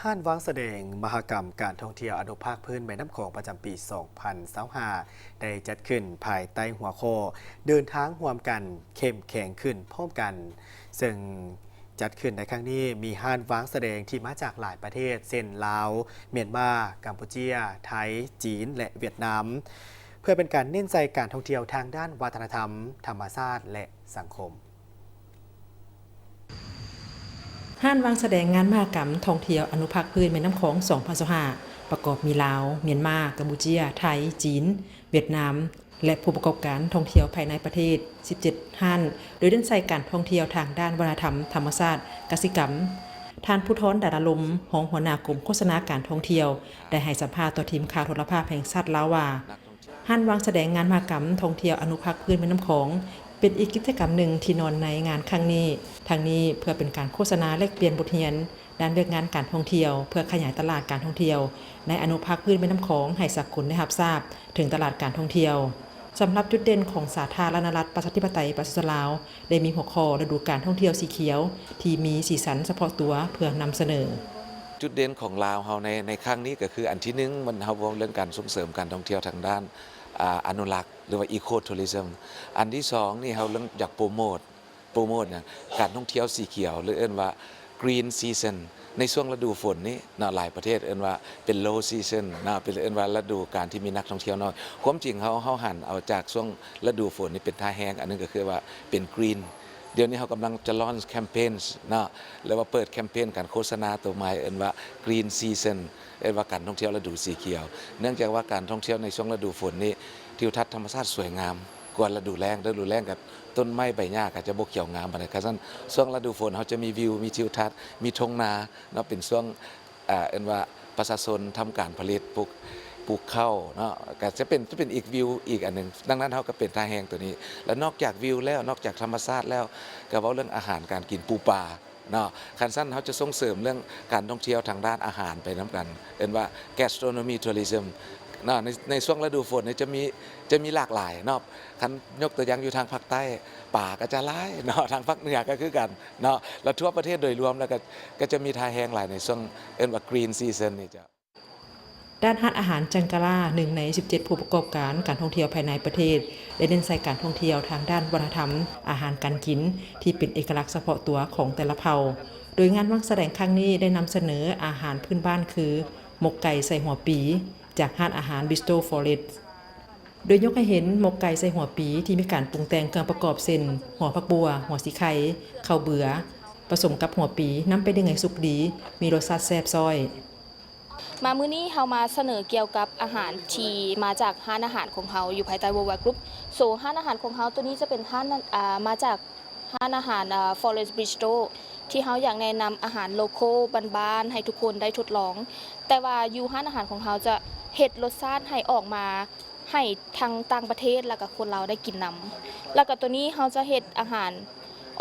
ງານວາງສະແດງມະຫະກຳການທ່ອງທ່ຽວອະນຸພາກພື້ນແມ່ນ້ຳຂອງປະຈຳປີສອງພັນຊາວຫ້າ ໄດ້ຈັດຂຶ້ນພາຍໃຕ້ຫົວຂໍ້ ເດີນທາງຮ່ວມກັນ ເຂັ້ມແຂງຂຶ້ນພ້ອມກັນ ເຊິ່ງຈັດຂຶ້ນໃນຄັ້ງນີ້ ມີຮ້ານວາງສະແດງທີ່ມາຈາກຫຼາຍປະເທດ ເຊັ່ນ ລາວ, ມຽນມາ, ກຳປູເຈຍ, ໄທ, ຈີນ ແລະ ຫວຽດນາມ ເພື່ອເປັນການເນັ້ນໃສ່ການທ່ອງທ່ຽວທາງດ້ານວັດທະນະທຳ, ທຳມະຊາດ ແລະ ສັງຄົມ. ຮ້ານວາງສະແດງງານມະຫະກຳທ່ອງທ່ຽວອະນຸພາກພື້ນແມ່ນ້ຳຂອງສອງພັນຊາວຫ້າ ປະກອບມີລາວ, ມຽນມາ, ກຳປູເຈຍ, ໄທ, ຈີນ, ຫວຽດນາມ ແລະ ຜູ້ປະກອບການທ່ອງທ່ຽວພາຍໃນປະເທດສິບເຈັດຮ້ານ ໂດຍເນັ້ນໃສ່ການທ່ອງທ່ຽວທາງດ້ານວັດທະນະທຳ, ທຳມະຊາດ, ກະສິກຳ. ທ່ານ ພູທອນ ດາລາລົມ ຮອງຫົວໜ້າກົມໂຄສະນາການທ່ອງທ່ຽວ ໄດ້ໃຫ້ສຳພາດຕໍ່ທີມຂ່າວໂທລະພາບແຫ່ງຊາດລາວວ່າ ຮ້ານວາງສະແດງງານມະຫະກຳທ່ອງທ່ຽວອະນຸພາກພື້ນແມ່ນ້ຳຂອງ ເປັນອີກກິດຈະກຳໜຶ່ງທີ່ນອນໃນງານຄັ້ງນີ້. ທັງນີ້ເພື່ອເປັນການໂຄສະນາແລກປ່ຽນບົດຮຽນ ດ້ານວຽກງານການທ່ອງທ່ຽວ ເພື່ອຂະຫຍາຍຕະຫຼາດການທ່ອງທ່ຽວໃນອະນຸພາກພື້ນແມ່ນ້ຳຂອງໃຫ້ສາກົນໄດ້ຮັບຊາບເຖິງຕະຫຼາດການທ່ອງທ່ຽວ. ສຳລັບຈຸດເດັ່ນຂອງສາທາລະນະລັດປະຊາທິປະໄຕປະຊາຊົນລາວ ໄດ້ມີຫົວຂໍ້ລະດູການທ່ອງທ່ຽວສີຂຽວ ທີ່ມີສີສັນສະເພາະຕົວເພື່ອນຳສະເໜີ. ຈຸດເດັ່ນຂອງລາວເຮົາໃນ ໃນຄັ້ງນີ້ກໍຄື ອັນທີໜຶ່ງ ມັນ ເຮົາເວົ້າເລື່ອງການສົ່ງເສີມການທ່ອງທ່ຽວທາງດ້ານ ອາ ອະນຸລັກ ຫຼືວ່າ Eco Tourism. ອັນທີສອງນີ້ ເຮົາເລື່ອງຢາກໂປຣໂມດ ໂປຣໂມດຫຍັງ ການທ່ອງທ່ຽວສີຂຽວ ຫຼືເອີ້ນວ່າ Green Season ໃນຊ່ວງລະດູຝົນນີ້ເນາະ ຫຼາຍປະເທດເອີ້ນວ່າເປັນ Low Season ເນາະ ເປັນ ເອີ້ນວ່າລະດູການທີ່ມີນັກທ່ອງທ່ຽວໜ້ອຍ. ຄວາມຈິງເຮົາ ເຮົາຫັນເອົາຈາກຊ່ວງລະດູຝົນນີ້ເປັນທ່າແຮງ ອັນໜຶ່ງກໍຄືວ່າເປັນ Green. ດຽວນີ້ເຮົາກຳລັງຈະ launch campaigns ເນາະ ຫຼືວ່າເປີດແຄມເປນການໂຄສະນາໂຕໃໝ່ ເອີ້ນວ່າ Green Season ເອີ້ນວ່າການທ່ອງທ່ຽວລະດູສີຂຽວ. ເນື່ອງຈາກວ່າການທ່ອງທ່ຽວໃນຊ່ວງລະດູຝົນນີ້ ທິວທັດທຳມະຊາດສວຍງາມກວ່າລະດູແລ້ງ. ລະດູແລ້ງກໍຕົ້ນໄມ້ໃບຫຍ້າກໍຈະບໍ່ຂຽວງາມປານໃດ. ຄັນຊັ້ນ ຊ່ວງລະດູຝົນເຮົາຈະມີວິວ ມີທິວທັດ ມີທົ່ງນາເນາະ ເປັນຊ່ວງ ອ່າ ເອີ້ນວ່າປະຊາຊົນທຳການຜະລິດ ປູກ ປູກເຂົ້າເນາະ ກໍຈະເປັນ ຈະເປັນອີກວິວອີກອັນໜຶ່ງ. ດັ່ງນັ້ນເຮົາກໍເປັນທ່າແຮງໂຕນີ້ ແລະ ນອກຈາກວິວແລ້ວ ນອກຈາກທຳມະຊາດແລ້ວ ກໍເວົ້າເລື່ອງອາຫານການກິນ ປູປາ ເນາະ. ຄັນຊັ້ນເຮົາຈະສົ່ງເສີມເລື່ອງການທ່ອງທ່ຽວທາງດ້ານອາຫານໄປນຳກັນ ເອີ້ນວ່າ Gastronomy Tourism ເນາະ. ໃນ ໃນຊ່ວງລະດູຝົນນີ້ຈະມີ ຈະມີຫຼາກຫຼາຍເນາະ. ຄັນຍົກຕົວຢ່າງຢູ່ທາງພາກໃຕ້ ປາກໍຈະຫຼາຍເນາະ ທາງພາກເໜືອກໍຄືກັນເນາະ ແລະ ທົ່ວປະເທດໂດຍລວມ ແລ້ວກໍ ກໍຈະມີທ່າແຮງຫຼາຍໃນຊ່ວງ ເອີ້ນວ່າ Green Season ນີ້ເຈົ້າ. ດ້ານຮ້ານອາຫານຈັງກະລາ ໜຶ່ງໃນສິບເຈັດຜູ້ປະກອບການການທ່ອງທ່ຽວພາຍໃນປະເທດ ໄດ້ເນັ້ນໃສ່ການທ່ອງທ່ຽວທາງດ້ານວັດທະນະທຳ, ອາຫານການກິນ ທີ່ເປັນເອກະລັກສະເພາະຕົວຂອງແຕ່ລະເຜົ່າ. ໂດຍງານວາງສະແດງຄັ້ງນີ້ໄດ້ນຳສະເໜີອາຫານພື້ນບ້ານຄື ໝົກໄກ່ໃສ່ຫົວປີ ຈາກຮ້ານອາຫານ Bistro Forest. ໂດຍຍົກໃຫ້ເຫັນໝົກໄກ່ໃສ່ຫົວປີທີ່ມີການປຸງແຕ່ງເຄື່ອງປະກອບເຊັ່ນ ຫົວຜັກບົ່ວ, ຫົວສີໄຄ, ເຂົ້າເບືອ ປະສົມກັບຫົວປີ ນຳໄປດຶງໃຫ້ສຸກດີ, ມີລົດຊາດແຊບຊ້ອຍ. ມາມື້ນີ້ເຮົາມາສະເໜີກ່ຽວກັບອາຫານທີ່ມາຈາກຮ້ານອາຫານຂອງເຮົາຢູ່ພາຍໃຕ້ Worldwide Group. So ຮ້ານອາຫານຂອງເຮົາໂຕນີ້ຈະເປັນຮ້ານ ອາ ມາຈາກຮ້ານອາຫານ ອາ Forest Bistro ທີ່ເຮົາຢາກແນະນຳອາຫານ local ບ້ານໆ ໃຫ້ທຸກຄົນໄດ້ທົດລອງ. ແຕ່ວ່າຢູ່ຮ້ານອາຫານຂອງເຮົາຈະເຮັດລົດຊາດໃຫ້ອອກມາ ໃຫ້ທັງຕ່າງປະເທດ ແລ້ວກະຄົນລາວໄດ້ກິນນຳ. ແລ້ວກະໂຕນີ້ເຮົາຈະເຮັດອາຫານ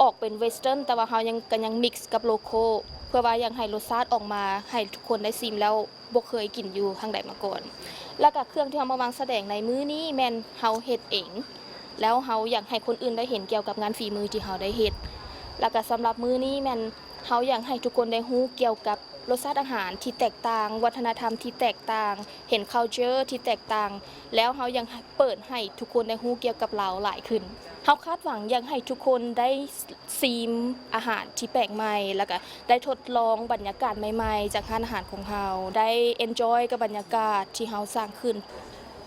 ອອກເປັນ Western ແຕ່ວ່າເຮົາຍັງ ກະຍັງ mix ກັບ local ເພື່ອວ່າຢາກໃຫ້ລົດຊາດອອກມາໃຫ້ທຸກຄົນໄດ້ຊີມແລ້ວບໍ່ເຄີຍກິນຢູ່ທາງໃດມາກ່ອນ. ແລ້ວກະເຄື່ອງທີ່ເຮົາມາວາງສະແດງໃນມື້ນີ້ແມ່ນເຮົາເຮັດເອງ ແລ້ວເຮົາຢາກໃຫ້ຄົນອື່ນໄດ້ເຫັນກ່ຽວກັບງານຝີມືທີ່ເຮົາໄດ້ເຮັດ. ແລ້ວກະສຳລັບມື້ນີ້ແມ່ນເຮົາຢາກໃຫ້ທຸກຄົນໄດ້ຮູ້ກ່ຽວກັບ ລົດຊາດອາຫານທີ່ແຕກຕ່າງ, ວັດທະນະທຳທີ່ແຕກຕ່າງ, ເຫັນ culture ທີ່ແຕກຕ່າງ, ແລ້ວເຮົາຍັງເປີດໃຫ້ທຸກຄົນໄດ້ຮູ້ກ່ຽວກັບລາວຫຼາຍຂຶ້ນ. ເຮົາຄາດຫວັງຢາກໃຫ້ທຸກຄົນໄດ້ຊີມອາຫານທີ່ແປກໃໝ່ ແລ້ວກະໄດ້ທົດລອງບັນຍາກາດໃໝ່ໆ ຈາກຮ້ານອາຫານຂອງເຮົາ, ໄດ້ enjoy ກັບບັນຍາກາດທີ່ເຮົາສ້າງຂຶ້ນ.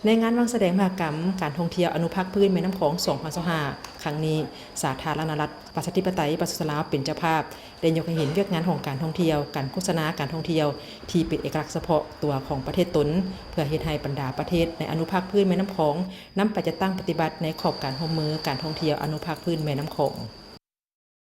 ໃນງານວາງສະແດງມະຫະກຳການທ່ອງທ່ຽວອະນຸພາກພື້ນແມ່ນ້ຳຂອງສອງພັນຊາວຫ້າ ຄັ້ງນີ້, ສາທາລະນະລັດປະຊາທິປະໄຕປະຊາຊົນລາວເປັນເຈົ້າພາບ, ໄດ້ຍົກໃຫ້ເຫັນວຽກງານຂອງການທ່ອງທ່ຽວ, ການໂຄສະນາການທ່ອງທ່ຽວທີ່ເປັນເອກະລັກສະເພາະຕົວຂອງປະເທດຕົນ, ເພື່ອເຮັດໃຫ້ບັນດາປະເທດໃນອະນຸພາກພື້ນແມ່ນ້ຳຂອງ ນຳໄປຈັດຕັ້ງປະຕິບັດໃນຂອບການຮ່ວມມືການທ່ອງທ່ຽວອະນຸພາກພື້ນແມ່ນ້ຳຂອງ.